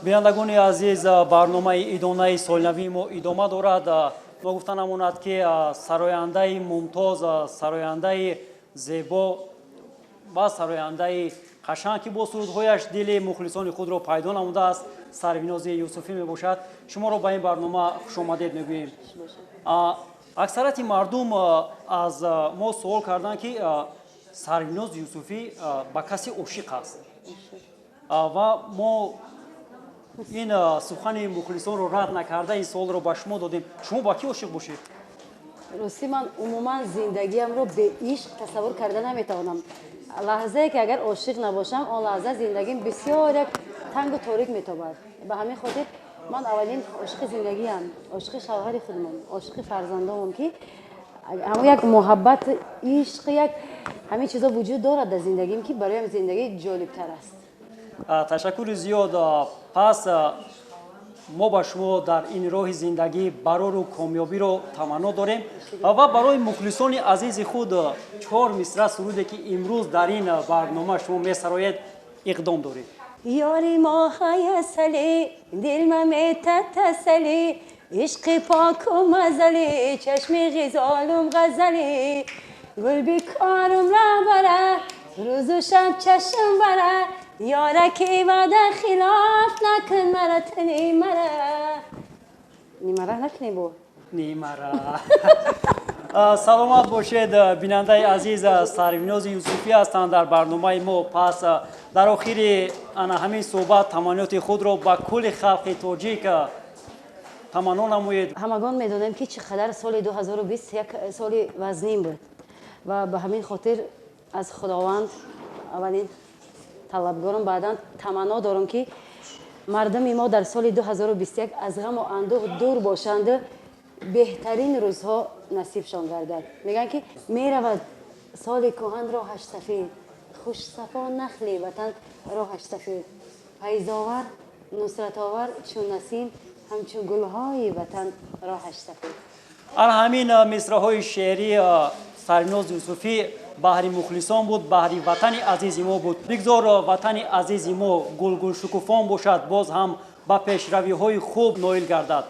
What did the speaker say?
Бинандагони азиз, барномаи идонаи солинавии мо идома дорад. Ногуфта намонад, ки сарояндаи мумтоз, сарояндаи зебо ва сарояндаи қашанг, ки бо сурудҳояш дили мухлисони худро пайдо намудааст, Сарвинози Юсуфӣ мебошад. Шуморо ба ин барнома хушомадед мегӯем. Аксарияти мардум аз мо суол карданд, ки Сарвиноз Юсуфӣ ба касе ошиқ аст, ва мо ин сухани мухлисонро рад накарда, ин суолро ба шумо додем. Шумо ба кӣ ошиқ бошед? Ростӣ, ман умуман зиндагиамро бе ишқ тасаввур карда наметавонам. Лаҳзае ки агар ошиқ набошам, он лаҳза зиндагим бисёр як тангу торик метобад. Ба ҳамин хотир ман аввалин ошиқи зиндагиам, ошиқи шавҳари худмам, ошиқи фарзандомам, ки ҳамон як муҳаббат, ишқ, як ҳамин чизо вуҷуд дорад дар зиндагим, ки бароям зиндагӣ ҷолибтар аст. Ташаккури зиёд. Пас мо ба шумо дар ин роҳи зиндагӣ барору комёбиро таманно дорем ва барои мухлисони азизи худ чор мисра суруде, ки имрӯз дар ин барнома шумо месароед, иқдом доред. Ёри моҳай асали, дилма мета тасали, ишқи поку мазали, чашми ғизолум ғазали, гул бикорум раҳбара, рӯзу шаб чашм бара, ёраки ваъда хилоф накун, мара тани мара нимара накунӣ бо. Нимара. Саломат бошед, бинандаи азиз. Сарвинози Юсуфӣ ҳастанд дар барномаи мо. Пас дар охири ана ҳамин суҳбат таманниёти худро ба кулли халқи тоҷик таманно намоед. Ҳамагон медонем, ки чӣ қадар соли 2020 як соли вазнин буд ва ба ҳамин хотир аз Худованд аввалин талабгорам, баъдан таманно дорам, ки мардуми мо дар соли 2021 аз ғаму андӯҳ дур бошанду беҳтарин рӯзҳо насибшон гардад. Мегӯянд, ки меравад соли кӯҳан, роҳаш сафед, хушсафо нахли ватан роҳаш сафед, файзовар, нусратовар, чун насим, ҳамчун гулҳои ватан роҳаш сафед. Ана ҳамин мисраҳои шеърии Сарвиноз Юсуфӣ баҳри мухлисон буд, баҳри ватани азизи мо буд. Бигзор ватани азизи мо гулгулшукуфон бошад, боз ҳам ба пешравиҳои хуб ноил гардад.